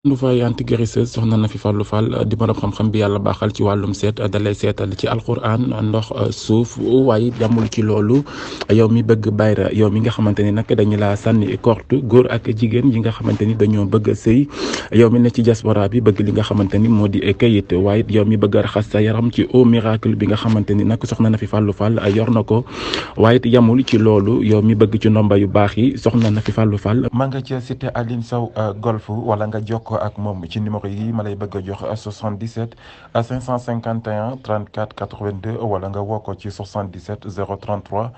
lu fay antiguérisseuse soxna na fi Fallou Fall di borom xam-xam bi yàlla baaxal ci wàllum seet dalay seetal ci alquran ndox suuf waaye yamul ci loolu yow mi bëgg bayra yow mi nga xamante ni nag dañu laa sànni korte góor ak jigéen yi nga xamante ni dañoo bëgg a sëy yow mi ne ci diaspora bi bëgg li nga xamante ni moo di kayit waaye yow mi bëgg a raxas sa yaram ci eau miracle bi nga xamante ni nag soxna na fi Fallou Fall yor na ko waaye yamul ci loolu yow mi bëgg ci ndomba yu baax yi soxna na fi Fallou Fall ma nga ca cité Aline Sow golf wala nga jokk ak moom ci numéro yi ma lay bëgg a jox 77 551 34 82 wala nga woo ko ci 77 033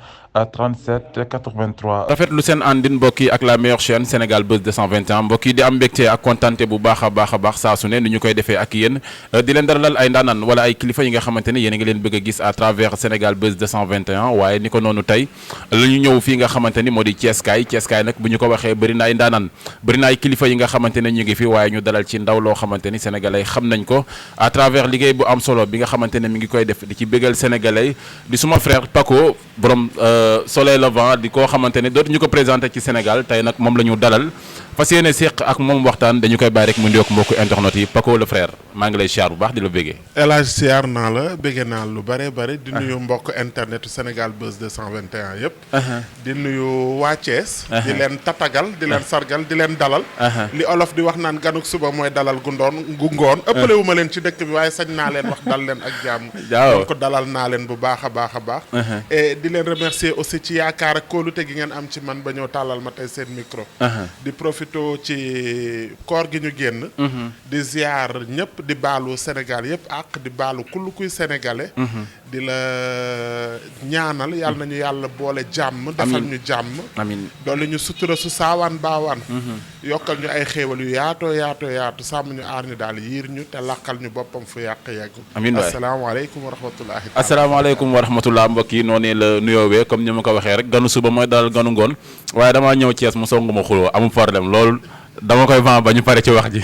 37 83. rafetlu seen àndin mbokk yi ak la meilleure chaîne Sénégal Buzz 221 mbokk yi di am mbégte ak kontante bu baax a baax saa su ne ni ñu koy defee ak yéen di leen daralal ay ndaanaan wala ay kilifa yi nga xamante ne yéen a ngi leen bëgg a gis à travers Sénégal Buzz 221 waaye ni ko noonu tey la ñu ñëw fii nga xamante ni moo di Thiès kaay nag bu ñu ko waxee bëri na ay ndaanaan bëri na ay kilifa yi nga xamante ne ñu ngi fi waaye ñu dalal ci ndaw loo xamante ni sénégalais xam nañ ko à travers liggéey bu am solo bi nga xamante ne mi ngi koy def di ci bégal sénégalais di suma frère Paco borom soleil levant di koo xamante ne dootu ñu ko présenté ci Sénégal tey nag moom la ñu dalal fas yéene séq ak moom waxtaan dañu koy bàyyi rek mu ndiyoog mbokku internet yi Paco le frère maa ngi lay siyaar bu baax di la bégee El Hadj siyaar naa la bégee naa lu bare bare di nuyu mbokk internet Sénégal Buzz 221 yëpp di nuyu waa Thiès di leen tatagal di leen sargal di leen dalal li olof di wax naan ganuk suba mooy dalal gu ngoon ëppale wu ma leen ci dëkk bi waaye sañ naa leen wax dal leen ak jàmm donc dalal naa leen bu baax a baax et di leen remercier aussi ci yaakaar ak kóolute gi ngeen am ci man ba ñëw tàllal ma tey seen micro di profito ci koor gi ñu génn di ziar ñëpp di baalu Sénégal yëpp ak di baalu kull kuy sénégalais di la ñaanal yàlla nañu yàlla boole jàmm defal ñu jàmm amiin doole ñu sutura su saawaan baawaan yokkal ñu ay xéewal yu yaatu sàmm ñu aar ñu daal yiir ñu te làqal ñu boppam fu yàq yeggu amiin waay asalaamaaleykum wa rahmatullahi asalaamaaleykum wa rahmatullah mbokk yi noonu la nuyoowee comme ni ma ko waxee rek ganu suba mooy dalal ganu ngoon waaye damaa ñëw Thiès mu songu ma xuloo amul problème loolu dama koy vent ba ñu pare ci wax ji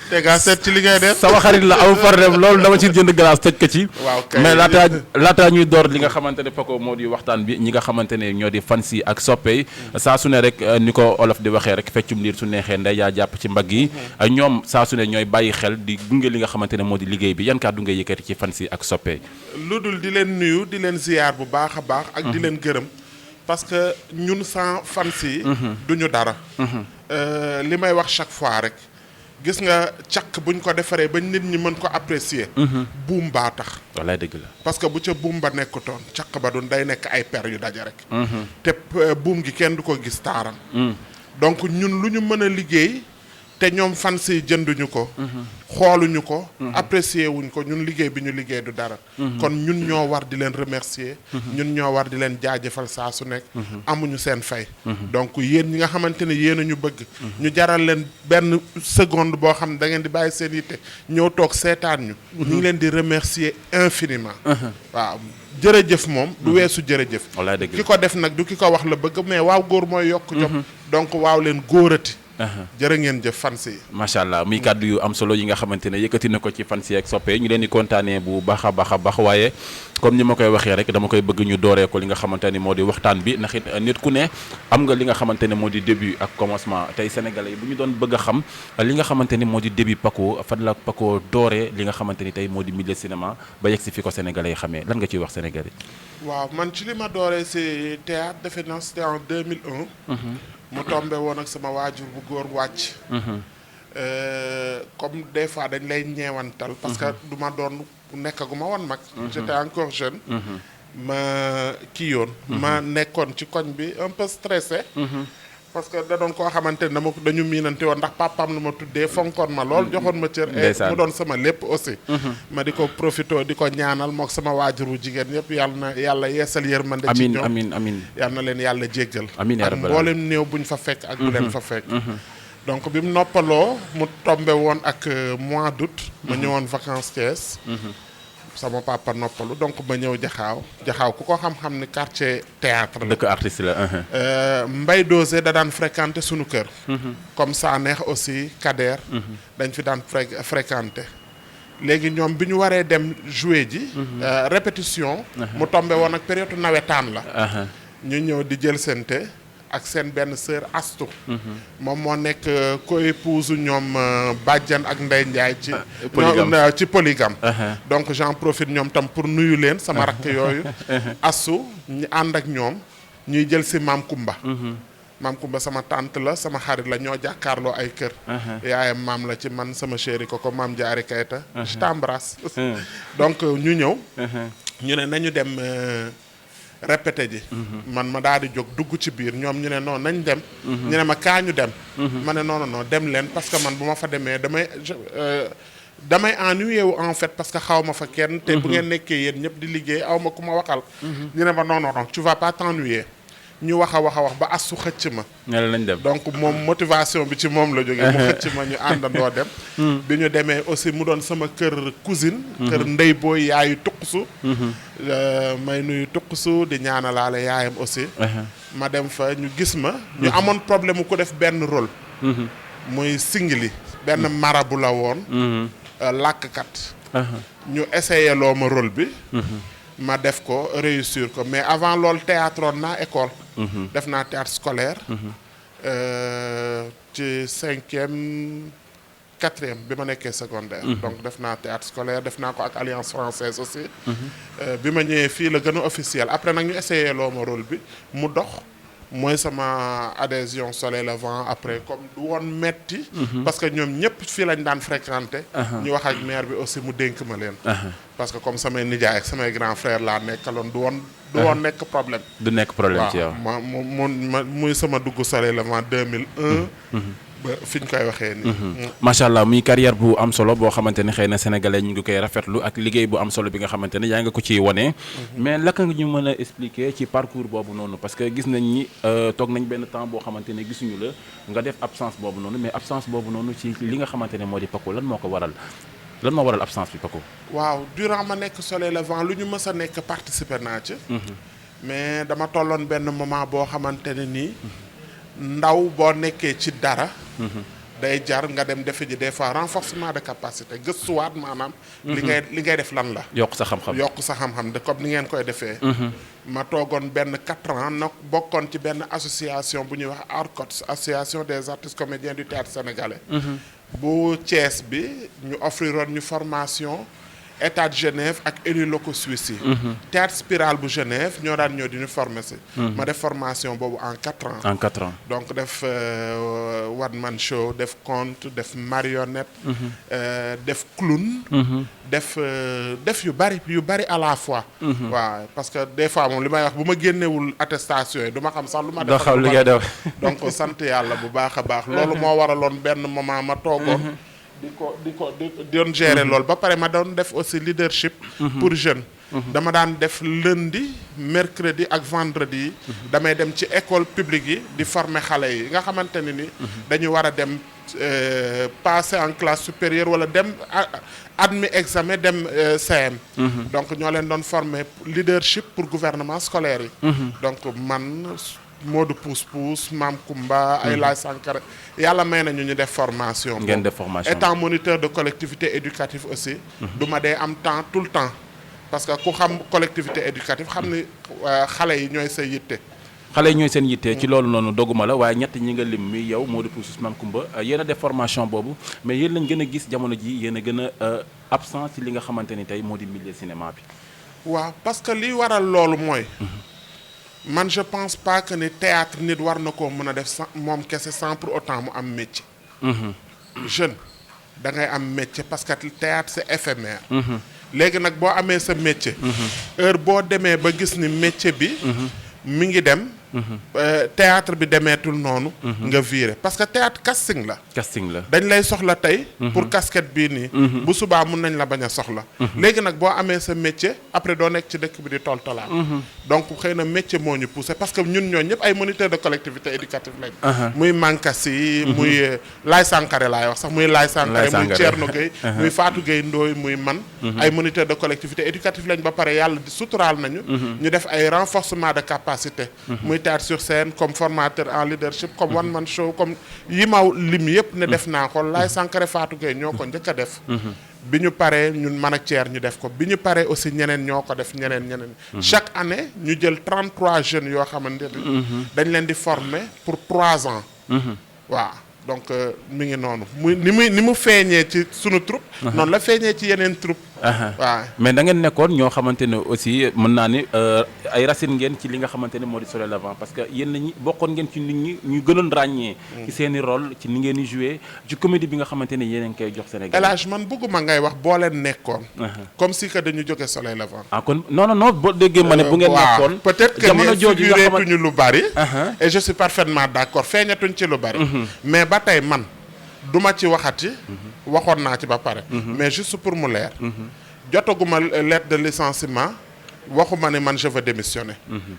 te gaa seet ci li ngay def sama xarit la amul problème loolu dama ci jënd glace tëj ko ci waaw kay mais laataa ñuy door li nga xamante ne Paco moo di waxtaan bi ñi nga xamante ne ñoo di fans yi ak soppe yi saa su ne rek ni ko olof di waxee rek feccum liir su neexee nday yaa jàpp ci mbagg yi ñoom saa su ne ñooy bàyyi xel di gunge li nga xamante ne moo di liggéey bi yan kàddu ngay yëkkati ci fans yi ak soppe yi lu dul di leen nuyu di leen ziyaar bu baax a baax ak di leen gërëm parce que ñun sans fans yi duñu dara li may wax chaque fois rek gis nga càq buñ ko defaree ba nit ñi mën ko apprécier buum baa tax wallaay dëgg la parce que bu ca buum ba nekkutoon càq ba doon day nekk ay per yu daje rek te buum gi kenn du ko gis taaram donc ñun lu ñu mën a liggéey te ñoom fans yi jënduñu ko xooluñu ko apprécier wuñ ko ñun liggéey bi ñu liggéey du dara kon ñun ñoo war di leen remercier ñun ñoo war di leen jaajëfal saa su nekk amuñu seen fay donc yéen ñi nga xamante ne yéen a ñu bëgg ñu jaral leen benn seconde boo xam ne da ngeen di bàyyi seen yitte ñëw toog seetaan ñu ngi leen di remercier infiniment waaw jërëjëf moom du weesu jërëjëf ki ko def nag du ki ko wax la bëgg mais waaw góor mooy yokk jom donc waaw leen góorati jërë ngeen jëf fans yi macha allah muy kàddu yu am solo yi nga xamante ne yëkkati na ko ci fans yi ak soppe ñu leen di kontaanee bu baax a baax waaye comme ni ma koy waxee rek dama koy bëgg ñu dooree ko li nga xamante ni moo di waxtaan bi ndax it nit ku ne am nga li nga xamante ne moo di début ak commencement tey sénégalais yi bu ñu doon bëgg a xam li nga xamante ni moo di début Paco fan la Paco dooree li nga xamante ni tey moo di milieu cinéma ba yegg si fi ko sénégalais yi xamee lan nga ciy wax sénégalais waaw man ci li ma dooree si théâtre defe naa c'était en 2001 mu tombé woon ak sama waajur bu góor wàcc comme des fois dañ lay ñeewantal parce que du ma doon nekkaguma woon mag j'étais encore jeune ma kii yoon ma nekkoon ci koñ bi un peu stressé parce que da doon koo xamante ne dañu miinante woon ndax papaam lu ma tuddee fonkoon ma lool joxoon ma cër et mu doon sama lépp aussi ma di ko profité di ko ñaanal mook sama waajuru jigéen yëpp yàlla yeesal yërmande ci ñoom amiin yal na leen yàlla jéggal ak mboolem néew buñ fa fekk ak bu leen fa fekk donc bi mu noppaloo mu tombé woon ak mois d'août ma ñëwoon vacances Thiès sama papa noppalu donc ma ñëw jaxaaw ku ko xam-xam ni quartier théâtre la dëkk artiste la Mbay Dosé da daan fréquenté sunu kër comme ça neex aussi Kader dañ fi daan fréquenté léegi ñoom bi ñu waree dem jouer ji répétition mu tombé woon ak période nawetaan la ñu ñëw di jël sente ak seen benn sœur Astou. moom moo nekk co-épouse ñoom Badiane ak Ndeye Ndiaye ci ci polygame. donc j'en profite ñoom tam pour nuyu leen sama rakk yooyu. Astou ñu ànd ak ñoom ñuy jël si Maam Kumba. Maam Kumba sama tante la sama xarit la ñoo jàkkaarloo ay kër. yaayam maam la ci man sama chéri ko maam Diarry Kayta. je t'embrasse. donc ñu ñëw. ñu ne nañu dem répété ji. man ma daal di jóg dugg ci biir ñoom ñu ne non nañ dem. ñu ne ma kaa ñu dem. ma ne non non dem leen parce que man bu ma fa demee damay ennuyé wu en fait parce que xaw ma fa kenn. te bu ngeen nekkee yéen ñëpp di liggéey aw ma ku ma waxal. ñu ne ma non non non tu vas pas t'ennuyer. ñu wax a wax ba Astou xëcc ma. lañ dem donc moom motivation bi ci moom la jógee. mu xëcc ma ñu àndandoo dem. bi ñu demee aussi mu doon sama kër cousine. kër ndey booy yaayu tuqsu. may nuyu tuqsu di ñaanalaale yaayam aussi. ma dem fa ñu gis ma. ñu amoon problème ku def benn rôle. muy singili benn marabu la woon. làkkat. ñu essayé loo ma rôle bi. ma def ko réussir ko mais avant loolu théâtre naa école. def naa théâtre scolaire. ci 5e 4e bi ma nekkee secondaire. donc def naa théâtre scolaire def naa ko ak Alliance française aussi. bi ma ñëwee fii la gën a officiel après nag ñu essayé loo ma rôle bi mu dox. mooy sama adhésion Soleil Levant après comme du woon metti parce que ñoom ñëpp fii lañ daan fréquenté. ñu wax ak maire bi aussi mu dénk ma leen. parce que comme samay nijaay ak samay grand frère laa nekkaloon du woon nekk problème. du nekk problème ci yow. waaw ma muy sama dugg Soleil Levant 2001. ba fi ñu koy waxee nii. macha allah muy carrière bu am solo boo xamante ne xëy na sénégalais ñu ngi koy rafetlu ak liggéey bu am solo bi nga xamante ne yaa nga ko ciy wane. mais laka nga ñu mën a expliquer ci parcours boobu noonu parce que gis nañ ni toog nañ benn temps boo xamante ne gisuñu la nga def absence boobu noonu mais absence boobu noonu ci li nga xamante ne moo di Paco lan moo waral absence bi Paco. waaw durant ma nekk Soleil Levant lu ñu mës a nekk participer naa ci. mais dama tolloon benn moment boo xamante ne nii. ndaw boo nekkee ci dara. day jar nga dem defe ji des fois renforcement de capacité gëstuwaat maanaam. li ngay def lan la. yokk sa xam-xam de comme ni ngeen koy defee. ma toogoon benn 4 ans nag bokkoon ci benn association bu ñuy wax ARCOT association des artistes comédiens du théâtre sénégalais. bu Thiès bi ñu offriroon ñu formation. État de Genève ak élus locaux suisses yi. théâtre spirale bu Genève ñoo daan ñëw di ñu former si. ma def formation boobu en 4 ans. en 4 ans donc def one man show def conte def marionnette. def clown. def yu bari à la fois. waaw parce que des fois moom li may wax bu ma génnewul attestation yi du ma xam sax lu ma def. xam li ngay def donc sant yàlla bu baax a baax. loolu moo waraloon benn moment ma toogoon. di doon gérer loolu ba pare ma doon def aussi leadership pour jeunes. dama daan def lundi mercredi ak vendredi yi damay dem ci école publique yi di former xale yi nga xamante ne ni dañu war a dem passer en classe supérieure wala dem admis examen dem CM. donc ñoo leen doon former leadership pour gouvernement scolaire yi. donc man Modou Pousse Maam Kumba ay Laay Sankara yàlla may nañu ñu def formation. ngeen def formation étant moniteur de collectivité éducative aussi. du ma dee am temps tout le temps. parce que ku xam collectivité éducative xam ni xale yi ñooy sa yitte. xale yi ñooy seen yitte ci loolu noonu doguma la waaye ñett ñi nga lim mi yow Modou Pousse Maam Kumba yéen a def formation boobu mais yéen lañ gën a gis jamono ji yéen a gën a absent ci li nga xamante ni tey moo di milieu cinéma bi. waaw parce que li waral loolu mooy. man je pense pas que ni théâtre nit war na koo mën a def moom kese sans pour autant mu am métier. jeune da ngay am métier parce que théâtre c'est éphémère. léegi nag boo amee sa métier. heure boo demee ba gis ni métier bi. mi ngi dem. théâtre bi demeetul noonu. nga viré parce que théâtre casting la. casting la dañ lay soxla tey. pour casquette bii nii. bu subaa mun nañ la bañ a soxla. léegi nag boo amee sa métier après doo nekk ci dëkk bi di toltalaat. donc xëy na métier moo ñu poussé parce que ñun ñoo ñëpp ay moniteurs de collectivité éducative lañ. muy Mankasi. muy Laay Sankare laay wax sax muy Laay Sankare muy Thierno Gueye. muy Fatou Gueye Ndoye muy man. ay moniteurs de collectivité éducative lañ ba pare yàlla di suturaal nañu. ñu def ay renforcement de capacité. muy muy théâtre sur scène comme formateur en leadership comme one man show comme yi ma lim yëpp ne def naa ko Laye Sankharé Fatou Gueye ñoo ko njëkk a def bi ñu paree ñun man ak Thier ñu def ko bi ñu paree aussi ñeneen ñoo ko def ñeneen chaque année ñu jël 33 jeunes yoo xamante ne dañ leen di former pour 3 ans waaw donc mi ngi noonu ni mu feeñee ci sunu troupe noonu la feeñee ci yeneen troupe waaw mais da ngeen nekkoon ñoo xamante ne aussi mën naa ni ay racines ngeen ci li nga xamante ne moo di Soleil Levant parce que yéen ñi bokkoon ngeen ci nit ñi ñu gënoon ràññee ci seen i rôle ci ni ngeen di joué ci comédie bi nga xamante ne yéen a ngi koy jox Sénégal elage man bëgguma ngay wax boo leen nekkoon comme si que dañu jóge Soleil Levant kon non boo déggee ma ne bu ngeen nekkoon peut-être que jamono jooju nga figureetuñu lu bari et je suis parfaitement d'accord feeñatuñ ci lu bari mais ba tey man duma ci waxati waxoon naa ci ba pare mais juste pour mu leer jotaguma lettre de licenciement waxuma ne man je veux démissionner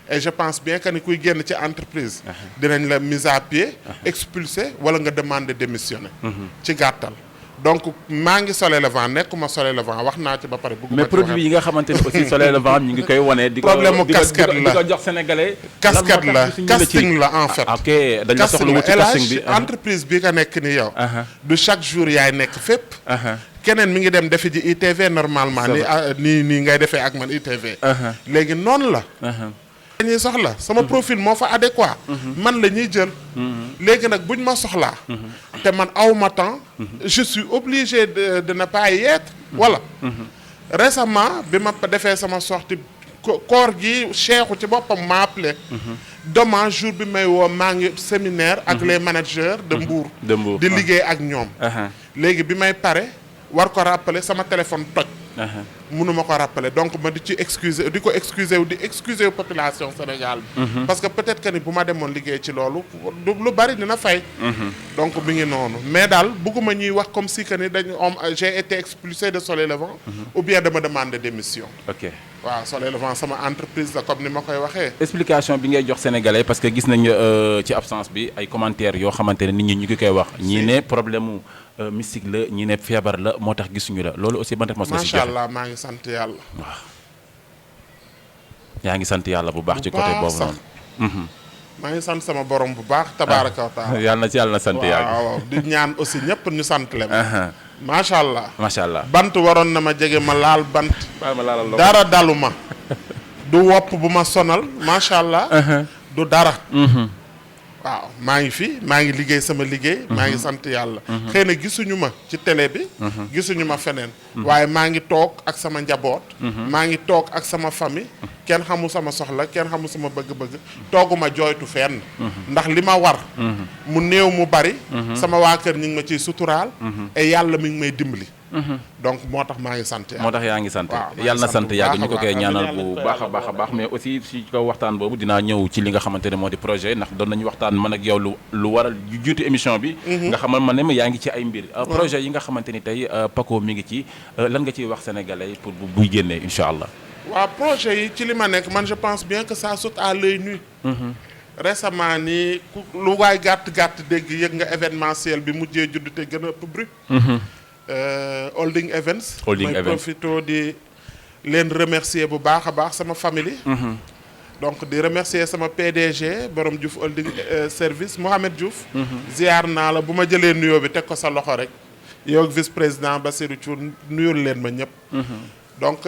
et je pense bien que ni kuy génn ci entreprise dinañ la mise à pied expulsé wala nga demander démissionner ci gàttal donc maa ngi Soleil Levant nekkuma Soleil Levant wax naa ci ba pare bëgguma mais produit yi nga xamante ne aussi Soleil Levant ñu ngi koy wane di ko problème mu casquette la di ko jox sénégalais casquette la casting la en fait ok dañ la soxla wu ci casting bi entreprise bi nga nekk ni yow du chaque jour yaay nekk fépp keneen mi ngi dem defi ji ITV normalement nii ngay defee ak man ITV léegi noonu la dañuy soxla sama profil moo fa adéquat man la ñuy jël léegi nag buñ ma soxlaa te man awma temps je suis obligé de ne pas y être voilà récemment bi ma defee sama sortie koor gi Cheikhou ci boppam ma appelé demain jour bi may woo maa ngi séminaire ak les managers de Mbour di liggéey ak ñoom léegi bi may pare war ko rappeler sama téléphone toj mënuma ko rappeler donc ma di ci excuser wu population Sénégal bi parce que peut-être que ni bu ma demoon liggéey ci loolu lu bari dina fay donc mi ngi noonu mais daal bëgguma ñuy wax comme si que ni j'ai été expulsé de Soleil Levant ou bien dama demander démission ok waaw Soleil Levant sama entreprise la comme ni ma koy waxee explication bi ngay jox sénégalais parce que gis nañ ci absence bi ay commentaires yoo xamante ne nit ñi ñu ngi koy wax ñii ne problème mu mystique la ñii ne feebar la moo tax gisuñu la loolu aussi ban réponse la si joxe macha allah maa ngi sant yàlla waaw yaa ngi sant yàlla bu baax ci côté boobu noonu maa ngi sant sama borom bu baax tabaaraka wa taala yàlla na ci yàlla na sant yàlla waaw di ñaan aussi ñëpp ñu sant leen macha allah macha allah bant waroon na ma jege ma laal bant ma laalal dara dalu ma du wopp bu ma sonal macha allah du dara waaw maa ngi fi maa ngi liggéey sama liggéey maa ngi sant yàlla xëy na gisuñu ma ci télé bi gisuñu ma feneen waaye maa ngi toog ak sama njaboot maa ngi toog ak sama famille kenn xamul sama soxla kenn xamul sama bëgg-bëgg tooguma jooytu fenn ndax li ma war mu néew mu bari sama waa kër ñu ngi ma ciy suturaal et yàlla mi ngi may dimbali donc moo tax maa ngi sant yàlla moo tax yaa ngi sant yàlla na sant yàgg ñu ko koy ñaanal bu baax a baax mais aussi si kaw waxtaan boobu dinaa ñëw ci li nga xamante ne moo di projet ndax doon nañu waxtaan man ak yow lu waral jiitu émission bi nga xamal ma ne ma yaa ngi ci ay mbir projet yi nga xamante ni tey Paco mi ngi ci lan nga ciy wax sénégalais pour buy génnee incha allah waaw projet yi ci li ma nekk man je pense bien que ça saute à l'œil nu récemment nii lu waay gàtt dégg yëg nga événementiel bi mujjee judd te gën a ëpp bruit Holding Events may profito di leen remercier bu baax a baax sama famille donc di remercier sama PDG borom Diouf Holding service Mohamed Diouf ziar naa la bu ma jëlee nuyoo bi teg ko sa loxo rek yow ak vice président Bassirou Thioune nuyul leen ma ñëpp donc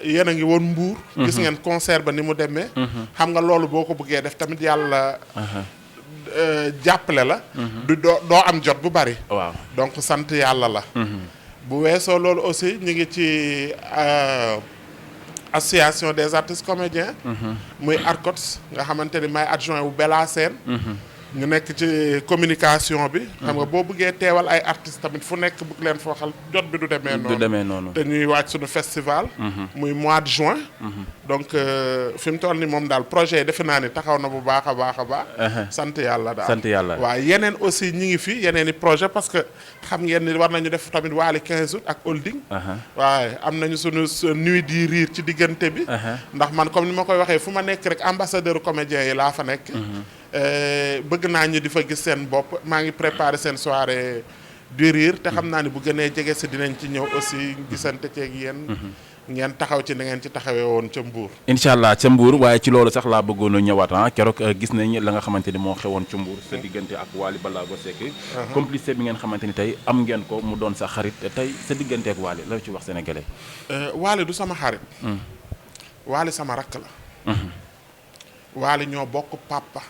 yéen a ngi woon Mbour gis ngeen concert ba ni mu demee xam nga loolu boo ko bëggee def tamit yàlla jàppale la du doo am jot bu bari waaw donc sant yàlla la bu weesoo loolu aussi ñu ngi ci association des artistes comédiens muy ARCOTS nga xamante ni may adjoint wu Bella Sène ñu nekk ci communication bi xam nga boo bëggee teewal ay artistes tamit fu nekk bëgg leen foo xal jot bi du demee noonu te ñuy waaj suñu festival muy mois de juin donc fi mu toll ni moom daal projet yi defe naa ni taxaw na bu baax a baax sant yàlla daal sant yàlla waaw yeneen aussi ñi ngi fi yeneen i projet parce que xam ngeen ni war nañu def tamit waali 15 août ak holding waaye am nañu suñu nuit di riir ci diggante bi ndax man comme ni ma koy waxee fu ma nekk rek ambassadeur comédien yi laa fa nekk bëgg naa ñu di fa gis seen bopp maa ngi préparé seen soirée du rire te xam naa ni bu gënee jege si dinañ ci ñëw aussi gisante ceeg yéen ngeen taxaw ci ni ngeen ci taxawee woon ca Mbour. incha allah ca Mbour waaye ci loolu sax laa bëggoon a ñëwaat keroog gis nañ la nga xamante ni moo xewoon ca Mbour sa diggante ak Wally Ballago Seck. complicité bi ngeen xamante ni tey am ngeen ko mu doon sa xarit tey sa diggante ak Wally la ci wax sénégalais. Wally du sama xarit. Wally sama rakk la. Wally ñoo bokk papa.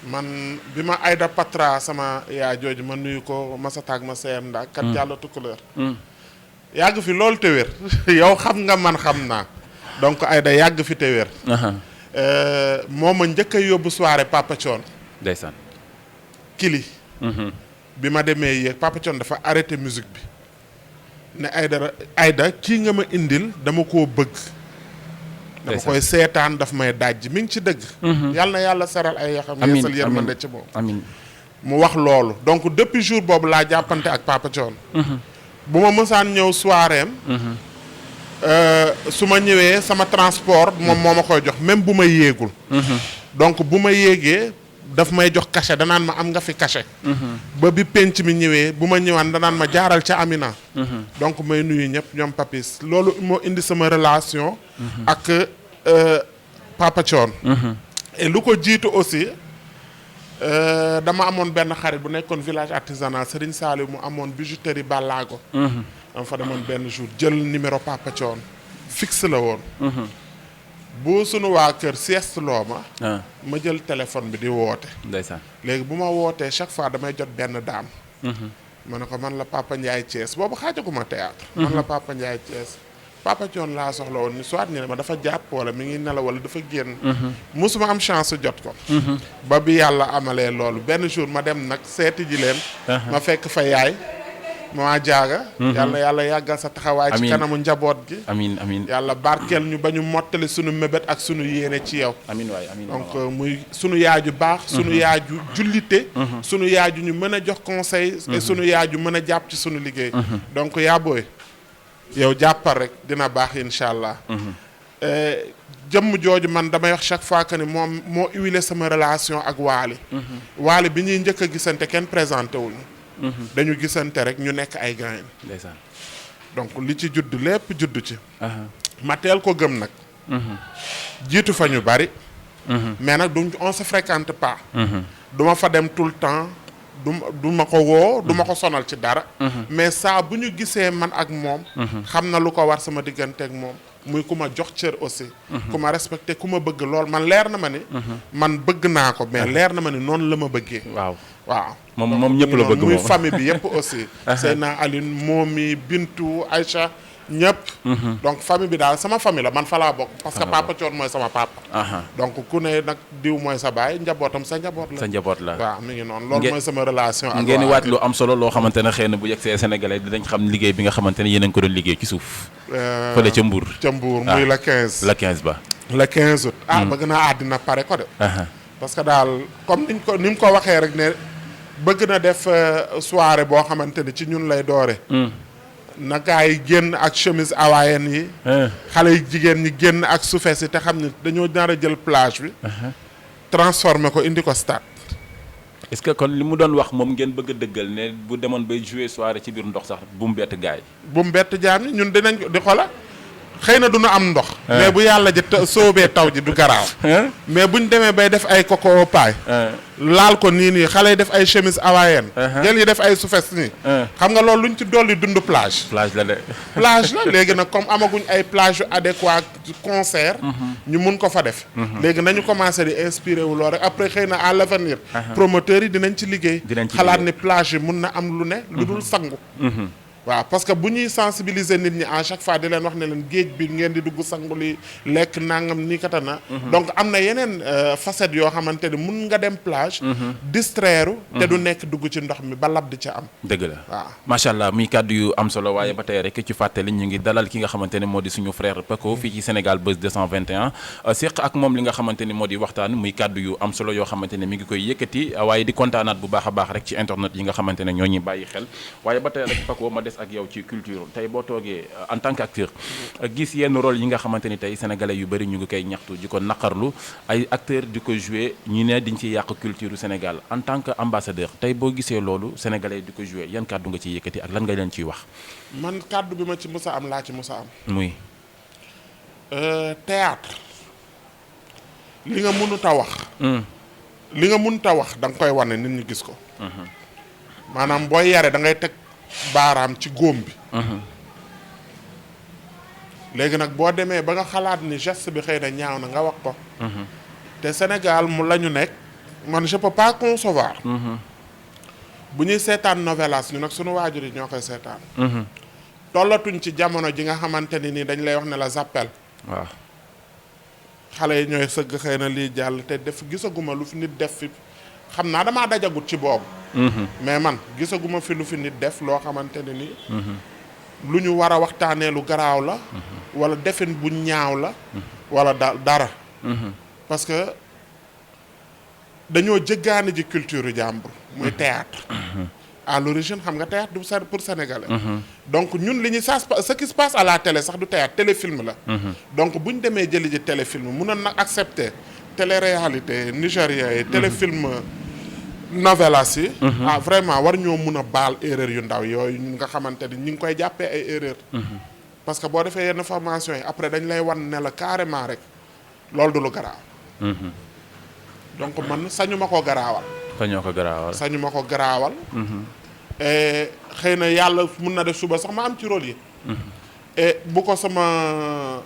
man bi ma Aïda Patra sama yaa jooju ma nuyu ko masa taag ma CM ndaa kat jàll tukkuleur. yàgg fi loolu te wér yow xam nga man xam naa donc Aïda yàgg fi te wér. moo ma njëkk a yóbbu soirée Papa Thione. ndeysaan. Kili. bi ma demee yéeg Papa Thione dafa arrêté musique bi ne Aïda kii nga ma indil dama koo bëgg. dama koy seetaan daf may dajj mi ngi ci dëgg. yàlla na yàlla saral ay yaxam. yeesal yërmande ci moom. amiin mu wax loolu donc depuis jour boobu laa jàppante ak Papa Thione. bu ma mësaan ñëw soirée am. su ma ñëwee sama transport moom moo ma koy jox même bu ma yéegul. donc bu ma yéegee daf may jox cachet danaan ma am nga fi cachet. ba bi penc mi ñëwee bu ma ñëwaan danaan ma jaaral ca Amina. donc may nuyu ñëpp ñoom Papis loolu moo indi sama relation. ak Papa Thione. et lu ko jiitu aussi dama amoon benn xarit bu nekkoon village artisanal Serigne Saliou mu amoon bijouterie Ballago. dama fa demoon benn jour jël numéro Papa Thione fixe la woon. bu sunu waa kër sieste loo ma jël téléphone bi di woote. ndeysaan. léegi bu ma wootee chaque fois damay jot benn daam. ma ne ko man la Papa Ndiaye Thiès boobu xaajaguma théâtre. man la Papa Ndiaye Thiès. Papa Thione laa soxla woon ni soit ñu ne ma dafa jàpp wala mi ngi nelaw wala dafa génn. musuma am chance jot ko. ba bi yàlla amalee loolu benn jour ma dem nag seeti ji leen. ma fekk fa yaay. maa jaaga. yàlla yàggal sa taxawaay. ci kanamu njaboot gi. amiin yàlla barkeel ñu ba ñu mottali sunu mébét ak sunu yéene ci yow. amiin waay amiin donc muy sunu yaaju baax. sunu yaaju jullite. sunu yaaju ñu mën a jox conseil. et sunu yaaju mën a jàpp ci sunu liggéey. donc yaa booy yow jàppal rek dina baax incha allah. jëmm jooju man damay wax chaque fois que ni moom moo huilé sama relation ak Wally. Wally bi ñuy njëkk a gisante kenn présenté wuñu dañu gisante rek ñu nekk ay gain. ndeysaan. donc li ci judd lépp judd ci. ma teel ko gëm nag. jiitu fa ñu bari. mais nag on se fréquente pas. du ma fa dem tout le temps du ma ko woo du ma ko sonal ci dara. mais saa bu ñu gisee man ak moom. xam na lu ko war sama diggante ak moom. muy ku ma jox cër aussi. ku ma respecté ku ma bëgg lool man leer na ma ni. man bëgg naa ko mais leer na ma ni noonu la ma bëggee. waaw. moom ñëpp la bëgg moom muy famille bi yëpp aussi. Seyna Aline Momi Bintu Aïcha ñëpp. donc famille bi daal sama famille la man fa laa bokk. parce que Papa Thione mooy sama papa. donc ku ne nag diw mooy sa baay njabootam sa njaboot la. sa njaboot la waaw mi ngi noonu loolu mooy sama relation. ak ngeen di waaj lu am solo loo xamante ne xëy na bu yegsee Sénégalais dinañ xam liggéey bi nga xamante ne yéen a ngi ko doon liggéey ci suuf. fële ca Mbour. muy la 15. la 15 ba. le 15 août. bëgg naa àddina pare ko de. parce que daal comme ni mu ko waxee rek ne bëgg na def soirée boo xamante ni ci ñun lay doore. na gaa yi génn ak chemise hawaïenne yi. xale yu jigéen ñi génn ak soufès yi te xam ne dañoo nar a jël plage bi. transformé ko indi ko stade. est-ce que kon li mu doon wax moom ngeen bëgg a dëggal ne bu demoon bay jouer soirée ci biir ndox sax bu mu bett gaay yi. bu mu bett jaam ñi ñun dinañ ko di xola xëy na du ñu am ndox. mais bu yàlla ji soobee taw ji du garaaw. mais buñ demee bay def ay coco paille. laal ko nii xale yi def ay chemise hawaïenne. jël yi def ay soufès nii. xam nga loolu luñ ci dolli dund plage. plage la de. plage la léegi nag comme amaguñ ay plage yu adéquat concert. ñu mun ko fa def. léegi nañu commencé di inspiré wu loolu rek après xëy na à l'avenir. promoteurs yi dinañ ci liggéey. xalaat ni plage yi mun na am lu ne. lu dul sangu. waaw parce que bu ñuy sensibiliser nit ñi à chaque fois di leen wax ne leen géej bi ngeen di dugg sangu li lekk nangam nii katana. donc am na yeneen facettes yoo xamante ni mun nga dem plage. distraire te du nekk dugg ci ndox mi ba lab di ca am. dëgg la waaw macha allah muy kàddu yu am solo waaye ba tey rek ci fàttali ñu ngi dalal ki nga xamante ne moo di suñu frère Paco fii ci Sénégal Buzz 221 seq ak moom li nga xamante ni moo di waxtaan muy kàddu yu am solo yoo xamante ne mi ngi koy yëkkati waaye di kontaanaat bu baax a baax rek ci internet yi nga xamante ne ñoo ñuy bàyyi xel waaye ba tey rek Paco ma des ak yow ci culture tey boo toogee en tant qu'acteur gis yenn rôle yi nga xamante ni tey sénégalais yu bëri ñu ngi koy ñaxtu di ko naqarlu ay acteur di ko jouer ñu ne diñ ci yàq culture Sénégal en tant que ambassadeur tey boo gisee loolu sénégalais di ko jouer yan kàddu nga ciy yëkkati ak lan nga leen ciy wax. man kàddu bi ma ci musa am laa ci musa am. muy. théâtre li nga mënut a wax. li nga mënut a wax da nga koy wane nit ñi gis ko. maanaam booy yare da ngay teg baaraam ci góom bi. léegi nag boo demee ba nga xalaat ni geste bi xëy na ñaaw na nga wax ko. te Sénégal mu la ñu nekk man je peux pas concevoir. bu ñuy seetaan novelas ñu nag sunu waajur yi ñoo koy seetaan. tollatuñ ci jamono ji nga xamante ni nii dañ lay wax ne la zappel. waaw xale yi ñooy sëgg xëy na lii jàll te def gisaguma lu fi nit def fi xam naa damaa dajagut ci boobu. mais man gisaguma fi lu fi nit def loo xamante ne ni. lu ñu war a waxtaanee lu garaaw la. wala defin bu ñaaw la. wala dara. parce que dañoo jëggaani ji culture yu jàmbur. muy théâtre à l'origine xam nga théâtre du pour sénégalais. donc ñun li ñu ce qui se passe à la télé sax du théâtre téléfilm la. donc bu ñu demee jëli ji téléfilm mun na nag accepter télé-réalité nigérien yi téléfilm novelas yi. Vraiment war ñoo mun a baal erreur yu ndaw yooyu ñun nga xamante ni ñu ngi koy jàppee ay erreur. parce que boo defee yenn formation yi après dañ lay wan ne la carrément rek loolu du lu garaaw. donc man sañu ma koo garaawal. sañu ma ko garaawal. xëy na yàlla mun na def suba sax ma am ci rôle yi. et bu ko sama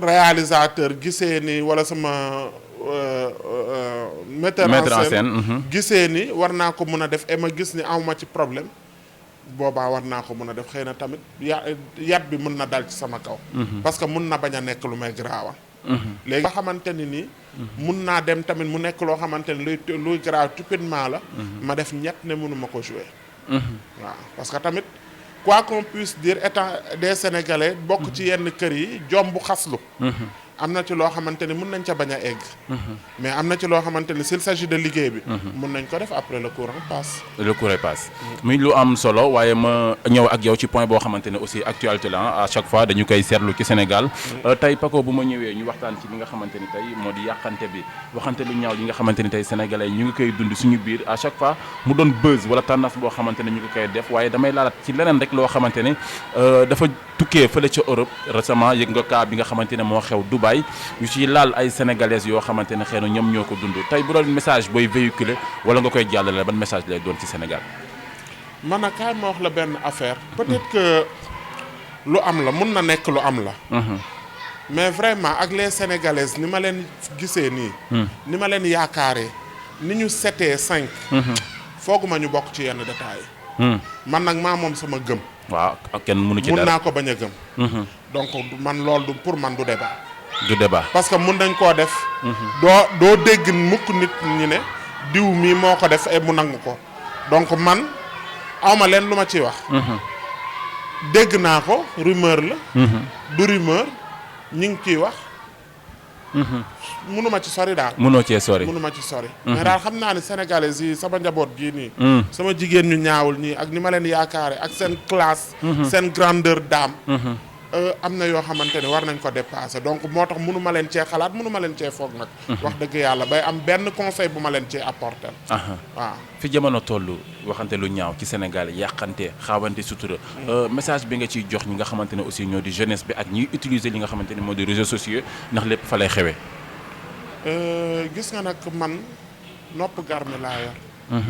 réalisateur gisee ni wala sama metteur en scène gisee ni war naa ko mun a def et ma gis ni awma ci problème boobaa war naa ko mun a def xëy na tamit yat bi mun na dal ci sama kaw. parce que mun na bañ a nekk lu may garaawal. léegi nga xamante ni nii mun naa dem tamit mu nekk loo xamante ni luy garaaw stupidement la. ma def ñett ne mënuma ko jouer. waaw parce que tamit quoi qu'on puisse dire étant des sénégalais bokk ci yenn kër yi jombu xaslu. am na ci loo xamante ni mun nañ ca bañ a egg. mais am na ci loo xamante ni s'il s'agit de liggéey bi. mun nañ ko def après le courant passe. le courant passe muy lu am solo waaye ma ñëw ak yow ci point boo xamante ne aussi actualité la à chaque fois dañu koy seetlu ci Sénégal. tey Paco bu ma ñëwee ñu waxtaan ci li nga xamante ni tey moo di yàqante bi waxante lu ñaaw li nga xamante ni tey sénégalais ñu ngi koy dund suñu biir à chaque fois mu doon buzz wala tendance boo xamante ne ñu ngi koy def waaye damay laalaat ci leneen rek loo xamante ne dafa tukkee fële ca Europe récemment yëg nga cas bi nga xamante ne moo xew Dubaï yu ci laal ay sénégalaises yoo xamante ne xëy na ñoom ñoo ko dund tey bu doon message booy véhiculer wala nga koy jàllale ban message lay doon ci Sénégal. man nag kaay ma wax la benn affaire. peut-être que lu am la mun na nekk lu am la. mais vraiment ak les sénégalaises ni ma leen gisee nii. ni ma leen yaakaaree ni ñu setee 5. fooguma ñu bokk ci yenn détails. man nag maa moom sama gëm. waaw ak kenn mënu ci dara mun naa ko bañ a gëm. donc man loolu pour man du débat. du débat parce que mun nañ koo def. doo dégg mukk nit ñi ne diw mii moo ko def et mu nangu ko donc man awma leen lu ma ciy wax. dégg naa ko rumeur la. du rumeur ñi ngi ciy wax. mënuma ci sori daal. mënoo cee sori mënuma ci sori. mais daal xam naa ne sénégalais yi sama njaboot gii nii. sama jigéen ñu ñaawul ñii ak ni ma leen yaakaare ak seen classe. seen grandeur d'âme. am na yoo xamante ne war nañ ko dépasser donc moo tax mënuma leen cee xalaat mënuma leen cee foog nag. wax dëgg yàlla bay am benn conseil bu ma leen cee apporter. waaw fi jamono toll waxante lu ñaaw ci Sénégal yàqante xaawante sutura. message bi nga ciy jox ñi nga xamante ne aussi ñoo di jeunesse bi ak ñiy utiliser li nga xamante ne moo di réseaux sociaux ndax lépp fa lay xewee. gis nga nag man nopp garmi laa yor.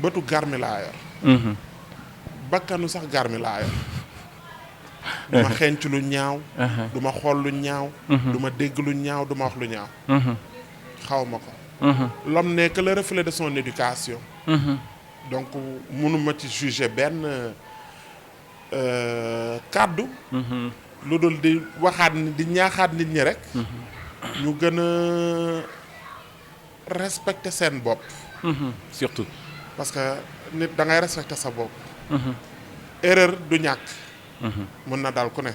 bëtu garmi laa yor. bakkanu sax garmi laa yor. du ma xeeñc lu ñaaw. du ma xool lu ñaaw. du ma dégg lu ñaaw du ma wax lu ñaaw. xaw ma ko. l'homme n'est que le reflet de son éducation. donc mënuma ci juger benn kàddu. lu dul di waxaat ni di ñaaxaat nit ñi rek. ñu gën a respecter seen bopp. surtout. parce que nit da ngay respecter sa bopp. erreur du ñàkk. mën na dal ku ne.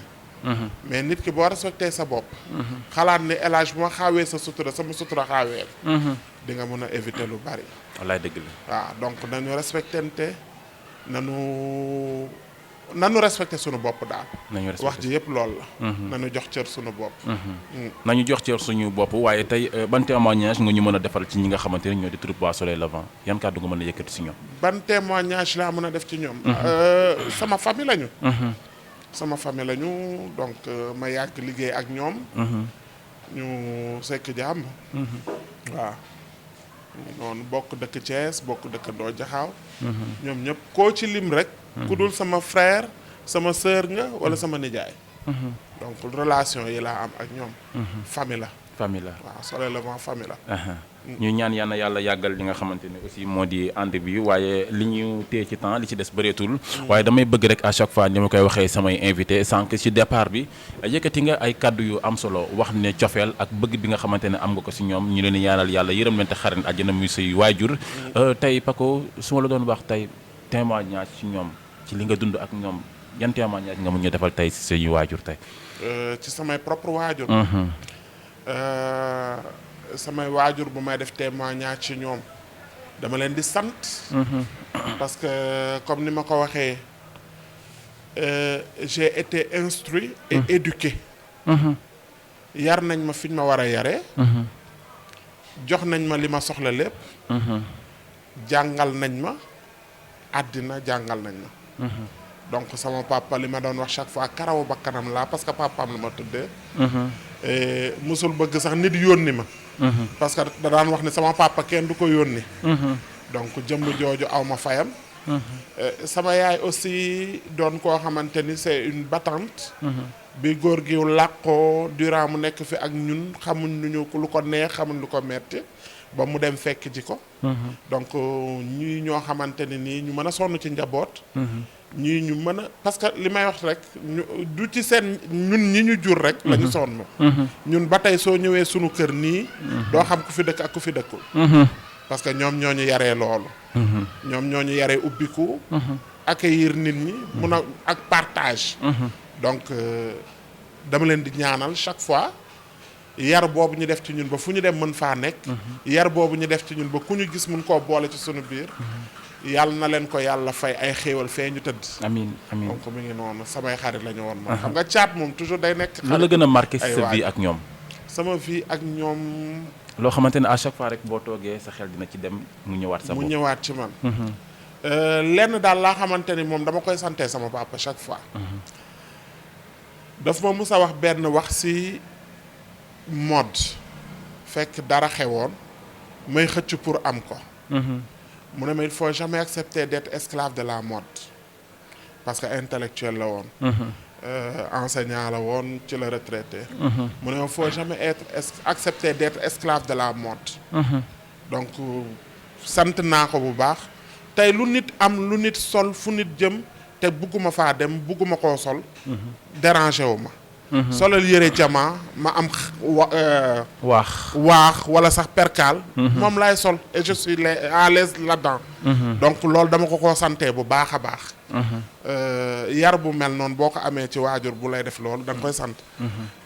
mais nit ki boo respecté sa bopp. xalaat ne élage bu ma xaawee sa sutura sama sutura xaawee la. di nga mën a éviter lu bari. wallaay dëgg la. waaw donc nañu respectante nanu respecté sunu bopp daal. nañu respecté wax ji yëpp loolu la. nanu jox cër sunu bopp. nañu jox cër suñu bopp waaye tey ban témoignage nga ñu mën a defal ci ñi nga xamante ne ñoo di troupe waa Soleil Levant yan kàddu nga mën a yëkkati si ñoom. ban témoignage laa mën a def ci ñoom. sama famille lañu. sama famille lañu donc ma yàgg liggéey ak ñoom. ñu sekk jàmm. waaw. noonu bokk dëkk Thiès bokk dëkk Ndoo Jaxaaw. ñoom ñëpp koo ci lim rek. ku dul sama frère sama sœur nga wala sama nijaay. donc relation yi laa am ak ñoom. famille la. famille la waaw Soleil Levant famille la. ñu ñaan yàlla yàggal li nga xamante ne aussi moo di ànd bi waaye li ñu téye ci temps li ci des bëreetul. waaye damay bëgg rek à chaque fois ni ma koy waxee samay invité sànq ci départ bi yëkkati nga ay kaddu yu am solo wax ne cofeel ak bëgg bi nga xamante ne am nga ko si ñoom ñu leen di ñaanal yàlla yërëm leen te xarin àjjana muy say waajur. tey Paco su ma la doon wax tey témoignage ci ñoom ci li nga dund ak ñoom yan témoignage nga mun ñu defal tey si say waajur tey. ci samay propre waajur. samay waajur bu may def témoignage ci ñoom dama leen di sant. parce que comme ni ma ko waxee j'ai été instruit et éduqué. yar nañ ma fi ñu ma war a yaree. jox nañ ma li ma soxla lépp. jàngal nañ ma àddina jàngal nañ ma. donc sama papa li ma doon wax chaque fois karawu bakkanam laa parce que papaam la ma tuddee. musul bëgg sax nit yónni ma. parce que da daan wax ni sama papa kenn du ko yónni. donc jëmm jooju aw ma fayam. sama yaay aussi doon koo xamante ni c'est une battante. bi góor gi làqoo durant mu nekk fi ak ñun xamuñ lu ko neex xamuñ lu ko metti ba mu dem fekk ji ko. donc ñii ñoo xamante ni nii ñu mën a sonn ci njaboot. ñii ñu mën a parce que li may wax rek du ci seen ñun ñi ñu jur rek. la ñu sonn. ñun ba tey soo ñëwee sunu kër nii. doo xam ku fi dëkk ak ku fi dëkkul. parce que ñoom ñoo ñu yaree loolu. ñoom ñoo ñu yaree ubbiku. accueillir nit ñi. mun a ak partage. donc dama leen di ñaanal chaque fois yar boobu ñu def ci ñun ba fu ñu dem mën faa nekk. yar boobu ñu def ci ñun ba ku ñu gis mun koo boole ci sunu biir. yàlla na leen ko yàlla fay ay xéewal fee ñu tëdd. amiin amiin donc mi ngi noonu samay xarit la ñu woon moom. xam nga caat moom toujours day nekk. lu la gën a marqué ci sa vie ak ñoom. sama vie ak ñoom. loo xamante ne à chaque fois rek boo toogee sa xel dina ci dem mu ñëwaat sa bopp. mu ñëwaat ci man. lenn daal laa xamante ni moom dama koy sante sama papa chaque fois. daf ma mus a wax benn wax ci mode fekk dara xewoon may xëcc pour am ko. mu ne ma il faut jamais accepter d'être esclave de la mode parce que intellectuel la woon. Enseignant la woon ci la retraité. mu ne ma il faut jamais accepter d'être esclave de la mode. donc sant naa ko bu baax tey lu nit am lu nit sol fu nit jëm te bugguma faa dem bugguma koo sol. dérangé wu ma. solal yëre jamaa ma am waax wala sax perkaal. moom laay sol et je suis à l'aise là-dedans. donc loolu dama ko koo sante bu baax a baax. yar bu mel noonu boo ko amee ci waajur bu lay def loolu da nga koy sant.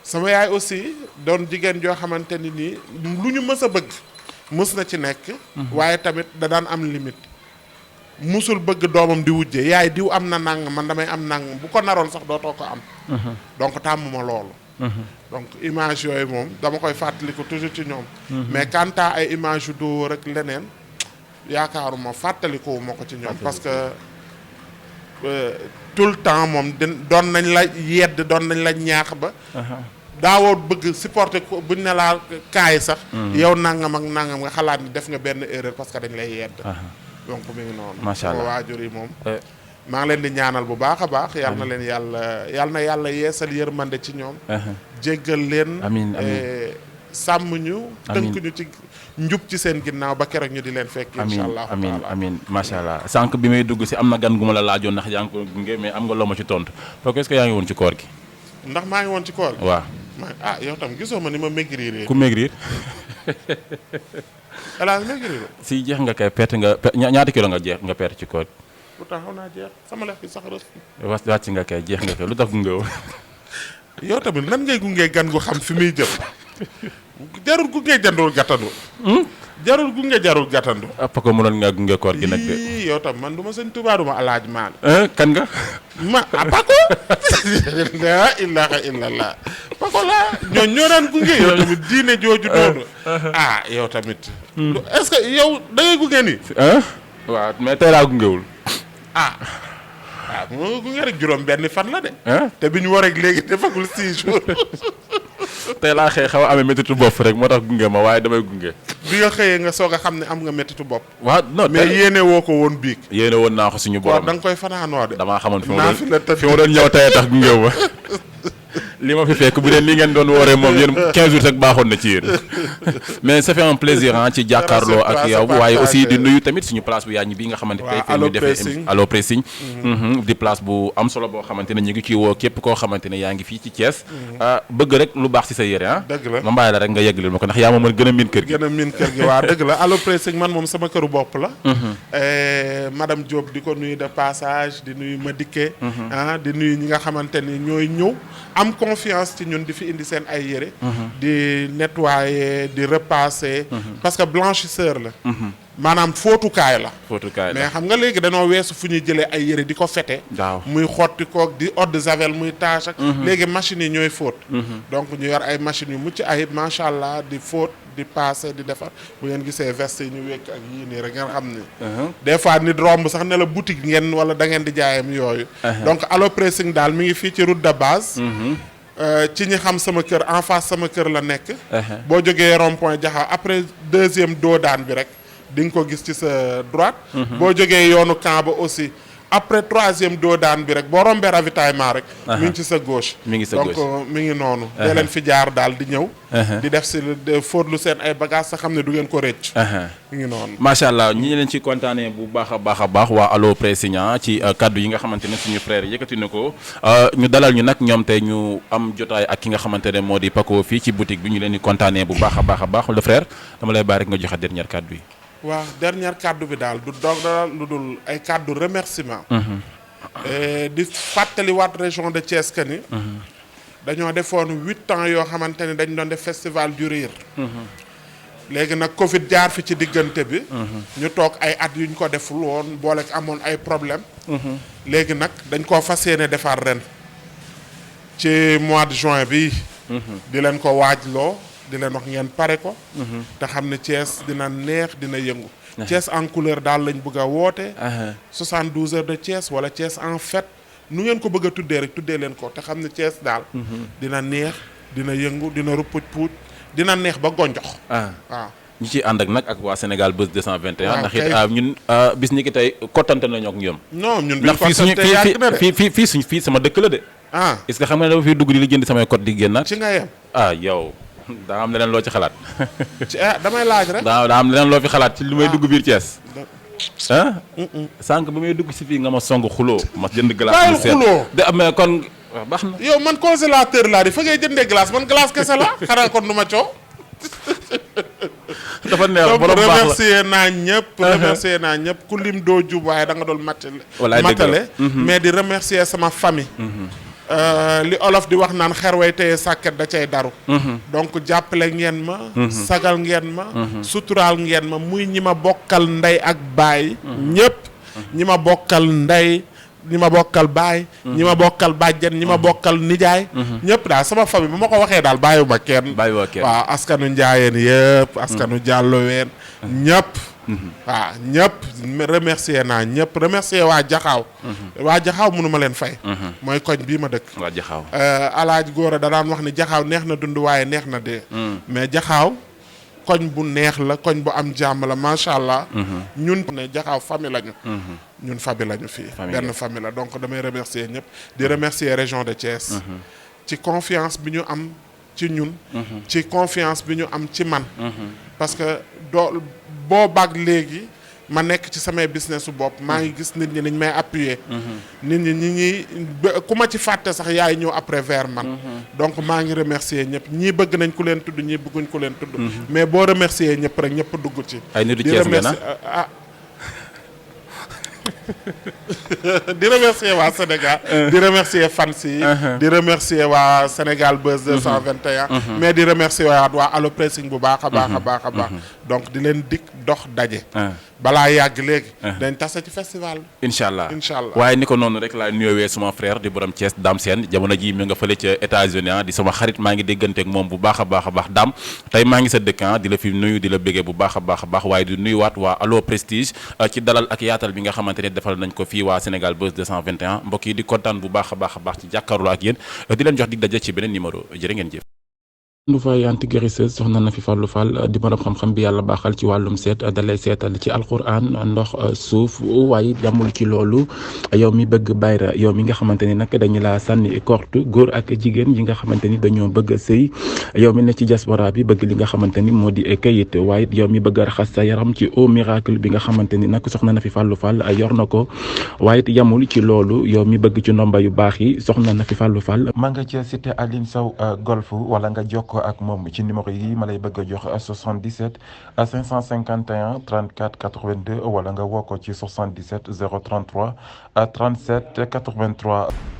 sama yaay aussi doon jigéen joo xamante ni nii lu ñu mës a bëgg mës na ci nekk. waaye tamit da daan am limite. musul bëgg doomam di wujje yaay diw am na nang man damay am nang bu ko naroon sax dootoo ko am. donc tàmmuma loolu. donc image yooyu moom dama koy fàttaliku toujours ci ñoom. mais quant à ay image yu doo rek leneen yaakaaruma fàttalikuwuma ko ci ñoom. parce que tout le temps moom doon nañ la yedd doon nañ la ñaax ba. daawoo bëgg supporter ko buñ ne laa kaay sax. yow nangam ak nangam nga xalaat ni def nga benn erreur parce que dañ lay yedd. donc mi ngi noonu. macha allah waajur yi moom. maa ngi leen di ñaanal bu baax a baax. yal na leen yàlla yeesal yërmande ci ñoom. jéggal leen. amiin sàmm ñu. tënk ñu ci njub ci seen ginnaaw ba keroog ñu di leen fekk. incha allah amiin macha allah sànq bi may dugg si am na gan gu ma la laajoon ndax yaa ngi ko gunge mais am nga loo ma ci tontu foog est-ce que yaa ngi woon ci koor gi. ndax maa ngi woon ci koor gi. waaw. yow tam gisoo ma ni ma maigrir. ku maigrir. hélas maigrir. si jeex nga kay perte nga ñaata kilo nga perte ci koor gi. pourtant xaw naa jeex sama lex bi sax rës. wàcc nga kay jeex nga kay lu tax gunge woo. yow tamit nan ngay gunge gan gu xam fi muy jëm jarul gunge jandul gàttanu. jarul gunge jarul gàttandu. Paco mënoon nga gunge koor gi nag de. yow tam man du ma sëñ Tuubaa du ma alaaj maan. kan nga. Paco. la ilaha illallah Paco la ñoo daan gunge yow tamit diine jooju noonu. yow tamit. est-ce que yow da ngay gunge nii. waaw mais tey laa gungewul. mu nga gunge rek juróom benn fan la de. te bi ñu war rek léegi defagul 6 jours. tey laa xëy xaw a amee méttitu bopp rek moo tax gunge ma waaye damay gunge. bi nga xëyee nga soog a xam ne am nga méttitu bopp. waaw non mais yéene woo ko woon biig. yéene woon naa ko suñu borom da nga koy fanaanoo de. damaa xamoon fi ma doon ñëw tey tax gunge ma. li ma fi fekk bu dee li ngeen doon wooree moom yéen 15 jours rek baaxoon na ci yéen mais ça fait un plaisir ci jàkkaarloo ak yow waaye aussi di nuyu tamit suñu place bu yaaññi bi nga xamante tey fii ñu defee Allo Pressing di place bu am solo boo xamante ne ñu ngi ciy woo képp koo xamante ne yaa ngi fii ci Thiès bëgg rek lu baax ci sa yére dëgg la ma bàyyi la rek nga yeggalil ma ko ndax yaa ma mën gën a miin kër gi waaw dëgg la Allo Pressing man moom sama këru bopp la madame Diop di ko nuyu de passage di nuyu Madické di nuyu ñi nga xamante ni ñooy ñëw am confiance ci ñun di fi indi seen ay yére di nettoyer di repasser parce que blanchisseur la maanaam fóotukaay la mais xam nga léegi dañoo weesu fu ñuy jëlee ay yére di ko fete muy xotti koog di eau de javel muy tache ak léegi machines yi ñooy fóot donc ñu yor ay machines yu mucc ayib macha allah di fóot di passer di defar bu ngeen gisee veste yi ñu wekk ak yii nii rek ngeen xam ni des fois nit romb sax ne la boutique ngeen wala da ngeen di jaayam yooyu donc Allo Pressing daal mi ngi fii ci route de base ci ñi xam sama kër en face sama kër la nekk boo jógee rond point Jaxaw après deuxième doodaan bi rek di nga ko gis ci sa droite boo jógee yoonu camp ba aussi après troisième doodaan bi rek boo rombee ravitaillement rek mi ngi ci sa gauche donc mi ngi noonu dee leen fi jaar daal di ñëw di def si fóotlu seen ay bagages sa xam ne du ngeen ko rëcc mi ngi noonu macha allah ñi leen ci kontaanee bu baax a baax waa Allo Pressing ci kaddu yi nga xamante ne suñu frère yëkkati na ko ñu dalal ñu nag ñoom tey ñu am jotaay ak ki nga xamante ne moo di Paco fii ci boutique bi ñu leen di kontaanee bu baax a baax le frère dama lay bàyyi rek nga joxe dernière kaddu yi waaw dernière kaddu bi daal du doog daal lu dul ay kaddu remerciement di fàttaliwaat région de Thiès que ni dañoo defoon 8 ans yoo xamante ni dañ doon def festival du rire léegi nag Covid jaar fi ci diggante bi ñu toog ay at yuñ ko deful woon boole amoon ay problème léegi nag dañ koo fas yéene defar ren ci mois de juin bi di leen ko waajloo di leen wax ngeen pare ko te xam ne Thiès dina neex dina yëngu Thiès en couleur daal lañ bëgg a woote 72 heures de Thiès wala Thiès en fête nu ngeen ko bëgg a tuddee rek tuddee leen ko te xam ne Thiès daal dina neex dina yëngu dina ruppuj puuj dina neex ba gonjox waaw ñu ciy ànd ak nag ak waa Sénégal Buzz 221 ndax it ñun bis ñi ki tey kottante nañoo ak ñoom non ñun ndax fii suñu fii sama dëkk la de est-ce que xam nga ne dafa fiy dugg di li jënd samay code di génnaat ci nga yem yow daa am leneen loo ci xalaat damay laaj rek daa am leneen loo fi xalaat ci lu may dugg biir Thiès sànq ba may dugg si fii nga ma song xuloo ma jënd glace mu seet de amee kon baax na yow man congélateur laa di fa ngay jëndee glace man glace kese la xanaa kon du ma coow dafa neex borom baax la remercier naa ñëpp ku lim doo jub waaye da nga doon matale mais di remercier sama famille li olof di wax naan xer way teye sàkket da cay daru donc jàppale ngeen ma sagal ngeen ma suturaal ngeen ma muy ñi ma bokkal ndey ak baay ñëpp ñi ma bokkal ndey ñi ma bokkal baay ñi ma bokkal bàjjen ñi ma bokkal nijaay ñëpp daal sama famille bu ma ko waxee daal bàyyiwuma kenn waaw askanu njaayeen yëpp askanu jàlloween ñëpp waaw ñëpp remercier naa ñëpp remercier waa Jaxaaw waa Jaxaaw mënu ma leen fay mooy koñ bii ma dëkk waa Jaxaaw Alaaji Góora da daan wax ni Jaxaaw neex na dund waaye neex na dee mais Jaxaaw koñ bu neex la koñ bu am jàmm la macha allah ñun ne Jaxaaw famille lañu ñun famille lañu fii benn famille la donc damay remercier ñëpp di remercier région de Thiès ci confiance bi ñu am ci ñun ci confiance bi ñu am ci man parce que boo baag léegi ma nekk ci samay business su bopp maa ngi gis nit ñi niñ may appuyer nit ñi ku ma ci fàtte sax yaay ñëw après vers man donc maa ngi remercier ñëpp ñii bëgg nañ ku leen tudd ñii bëgguñ ku leen tudd mais boo remercier ñëpp rek ñëpp dugg ci ay nitu Thiès ngeen di remercier waa Sénégal. di remercier fans yi. di remercier waa Sénégal Buzz 221. mais di remercier waa Allo Pressing bu baax a baax a baax a baax. donc di leen dik dox daje. balaa yàgg léegi. dañ tase ci festival bi. incha allah allah waaye ni ko noonu rek laa nuyowee suma frère di borom Thiès Dame Sène jamono ji mi nga fële ca États-Unis di sama xarit maa ngi dégganteeg moom bu baax a baax a baax Dame tey maa ngi sa dëkk di la fi nuyu di la béggee bu baax a baax a baax waaye di nuyuwaat waa Allo Prestige ci dalal ak yaatal bi nga xamante ne defal nañ ko fii waa Sénégal Buzz 221 mbokk yi di kontaan bu baax a baax a baax ci jàkkaarloo ak yéen di leen jox dig daje ci beneen numéro jërë ngeen jëf. ndu fay antiguérisseuse soxna na fi Fallou Fall di borom xam-xam bi yàlla baaxal ci wàllum seet dalay seetal ci alquran ndox suuf waaye yamul ci loolu yow mi bëgg bayra yow mi nga xamante ni nag dañu laa sànni korte góor ak jigéen yi nga xamante ni dañoo bëgg a sëy yow mi ne ci diaspora bi bëgg li nga xamante ni moo di kayit waaye yow mi bëgg a raxas sa yaram ci eau miracle bi nga xamante ni nag soxna na fi Fallou Fall yor na ko waaye yamul ci loolu yow mi bëgg ci ndomba yu baax yi soxna na fi Fallou Fall ma nga ca cité Aline Sow golf wala nga jokko ak moom ci numéro yi ma lay bëgg a jox 77 551 34 82 wala nga woo ko ci 77 033 37 83